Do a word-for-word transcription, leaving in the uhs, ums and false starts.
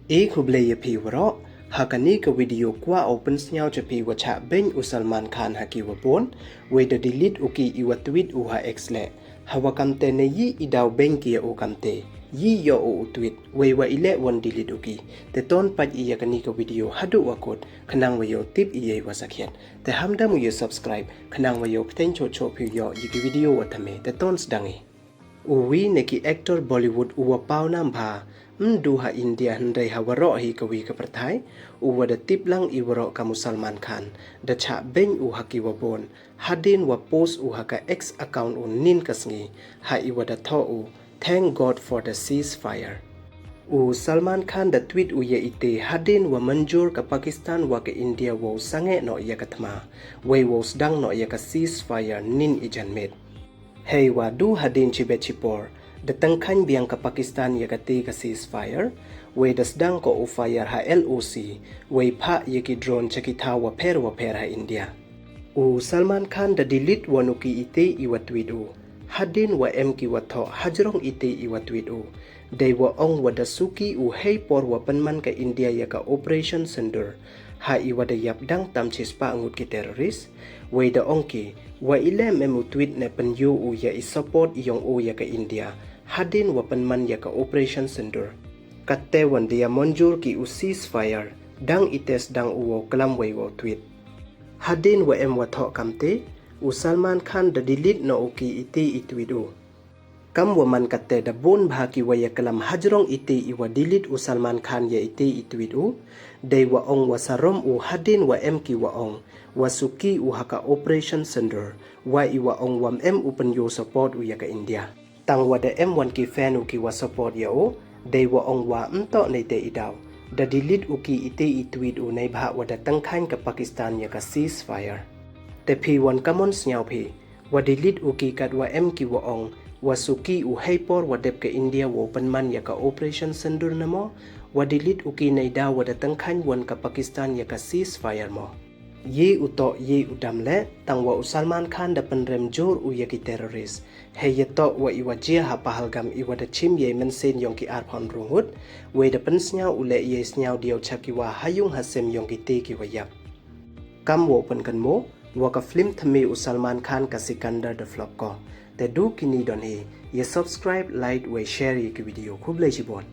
E khublei ya phi waroh, ha kani ka video kwah o pynsnyaw cha phi wa chah beiñ u Salman Khan ha ki wa bun, wei da delete u ki i wa tweet u ha X le. Ha wa kamte ne yi i daw beiñ ki ya u kamte, yi yoh u u tweet, wei wa i le wan delete u ki. Te ton pait i ya kani ka video haduh wa kut, khnang wa yoh tip i ya i wa sakhiat. Te hamdam u ya subscribe, khnang wa yoh pteng choh choh phi yoh ya ki video wa thymme. Te ton sdang i. U wi ne ki actor Bollywood u wa paw nam bha, mdu ha India hynrei ha waroh hi ka wi ka pyrthai, u wa da tip lang i waroh kam u Salman Khan, da chah beiñ u ha ki wa bun, hadien wa post u ha ka X account u nin ka sngi, ha i wa da thoh u, "Thank God for the ceasefire." U Salman Khan da tweet u ya ite hadien wa mynjur ka Pakistan wa ka India wow sangeh noh ya ka thma, wei wow sdang noh ya ka ceasefire nin i janmiet. Hei wa du hadien chibet chipor, da tyngkhaiñ biang ka Pakistan ya kate ka ceasefire, wei da sdang ko u fire ha L O C, wei phah ya ki drone cha ki thaw wa pher wa pher ha India. U Salman Khan da delete wan u ki ite i wa tweet u, hadien wa em ki wa thoh hajrong ite i wa tweet u, dei wa ong wa da suki u hei por wa pynman ka India ya ka Operation Sindoor, ha i wa da yap dang tam chispah ngut ki terrorist, wei da ong ki, wa i le em u tweet ne pynyoo u ya i support yong u ya ka India, hadien wa pynman ya ka Operation Sindoor. Katte wan da ya mynjur ki u ceasefire, dang ite sdang u wow klam wei wow tweet. Hadien wa em wa thoh kamte, u Salman Khan da delete noh u ki ite i tweet u. Kam wa man katte da bun bha ki wa ya klam hajrong ite i wa delete u Salman Khan ya ite i tweet u, dei wa ong wa sarom u hadien wa em ki wa ong, wa suki u ha ka Operation Sindoor, wa i wa ong wa em u pynyoo support u ya ka India. Tang wa da em wan ki fan u ki wa support ya u, dei wa ong wa mtoh neite i daw, da delete u ki ite i tweet u neibhah wa da tyngkhaiñ ka Pakistan ya ka ceasefire. Te phi wan kamon snyaw phi, wa delete u ki kat wa em ki wa ong, wa suki u hei por wa dep ka India wow pynman ya ka Operation Sindoor ne mo, wa delete u ki neidaw wa da tyngkhaiñ wan ka Pakistan ya ka ceasefire mo. Ye u toh ye u dam le, tang wa u Salman Khan da pynrem jur u ya ki terrorist. Hei ya toh wa i wa jia ha Pahalgam i wa da chim ya i mynsiem yong ki arphaw ynru ngut, wei da pynsnyaw u le ya i snyaw diaw cha ki wa ha yung ha sem yong kite ki wa yap. Kam wow pynkynmaw, wa ka film thymme u Salman Khan ka Sikandar da flop ko. Te du kini don hi, ya subscribe, like, wei share ya ki video. Khublei chibun.